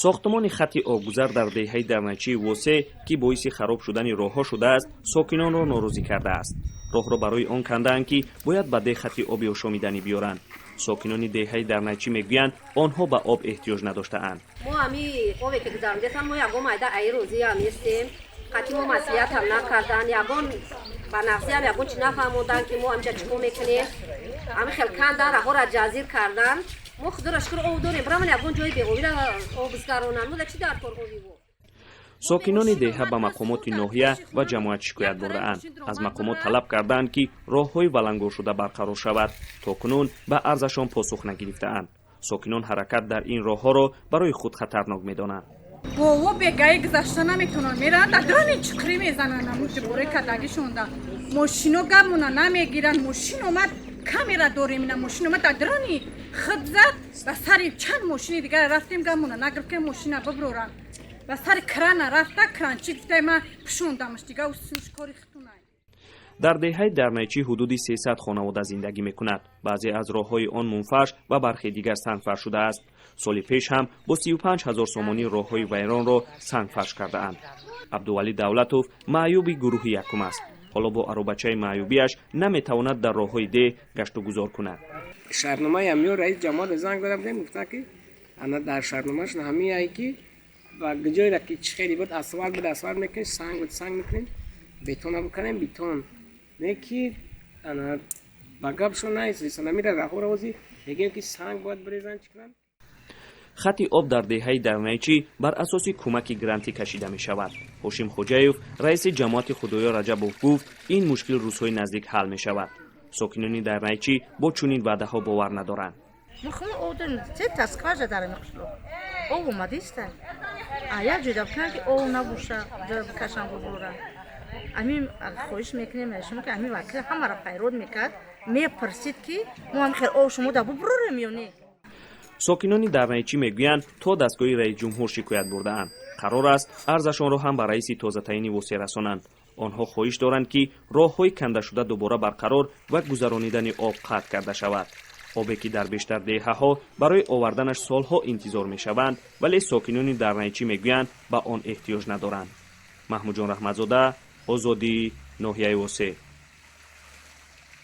Сохтмони хати обгузар дар деҳаи Дарначии Восе, ки боиси хароб шудани роҳҳо шудааст, сокинонро норозӣ кардааст. Роҳро барои он кандаанд, ки бояд ба деҳ хати оби ошомиданӣ биёранд. Сокинони деҳаи Дарначӣ мегӯянд, онҳо ба об эҳтиёҷ надоштаанд. Мо ами обе ки гузарондесам, мо ягон майда аи розиам нестем. Қати мо маслиҳатам накардан, ягон ба нағзиам ягон чи нафаҳмонданд, ки мо амҷа чӣ кор мекунем. Ами хел кандан, раҳоро ҷазир кардан. Мо, худоро шукр, об дорем. Бираман ягон ҷои беобира об бизгаронанд. Мо да чӣ дар кор обиво? Сокинони деҳа ба мақомоти ноҳия ва ҷамоат шикоят бурдаанд. Аз мақомот талаб кардаанд, ки роҳҳои валангоршуда барқарор шавад. То кунун ба арзашон посух нагирифтаанд. Сокинон ҳаракат дар ин роҳҳоро барои худ хатарнок медонанд. Бово бегаи гузашта наметавонанд, мераванд, дар дурани чуқрӣ мезананд. Аму ҷуборе кардагишонда мошино гапмона намегиранд. Мошин омад, камера дорем, ина мошин омад, дар дурани худ зад ба сари чанд мошини дигар. Рафтем, гапмона нагирифт, ки мошина биброранд. Ба сари крана рафта, кранчи гуфта, ман пушондамаш, дига усуш кори хитунай. Дар деҳаи Дарнайчӣ ҳудуди 300 хонавода зиндагӣ мекунад. Баъзе аз роҳҳои он мунфарш ва бархе дигар сангфарш шудааст. Соли пеш ҳам бо 35 ҳазор сомонӣ роҳҳои вайронро сангфарш кардаанд. Абдувалӣ Давлатов маъюби гурӯҳи якум аст. Ҳоло бо аробачаи маъюбиаш наметавонад дар роҳҳои деҳ гаштугузор кунад. Шартномаи ҳамиё раис ҷамоат занг зада будем, гуфта, ки ана дар шартномашон ҳамияе, ки ба ҷойра ки чӣ хеле буд, асфалт буд, асфалт мекунем, санг буд, санг мекунем, бетона бикунем, бетон не, ки ана ба гапшон наистанд. Амира раҳоро ози мегӯем, ки санг бояд бирезанд, чӣ кунанд. Хати об дар деҳаи Дарнайчӣ бар асоси кӯмаки грантӣ кашида мешавад. Ҳошим Хоҷаев, раиси ҷамоати Худоё Раҷабов, гуфт, ин мушкил рӯзҳои наздик ҳал мешавад. Сокинони Дарнайчӣ бо чунин ваъдаҳо бовар надоранд. Сета скважина дар ами қишлоқ об омадиста, а як ҷойда бикунанд, ки об набоша, ҷоя бикашанд, бубуранд. Ами хоҳиш мекунем аз шумо, ки ами вакил ҳамаро пайрод мекард, мепурсид, ки мо ами хел об шумо да бубурорем ё не. Сокинони Дарнайчӣ мегӯянд, то дастгоҳи раисҷумҳур шикоят бурдаанд. Қарор аст, арзашонро ҳам ба раиси тозатаъини Восеъ расонанд. Онҳо хоҳиш доранд, ки роҳҳои кандашуда дубора барқарор ва гузаронидани об қатъ карда шавад. Обе, ки дар бештар деҳаҳо барои оварданаш солҳо интизор мешаванд, вале сокинони Дарнайчӣ мегӯянд, ба он эҳтиёҷ надоранд. Маҳмудҷон Раҳматзода, Озодӣ, ноҳияи Восеъ.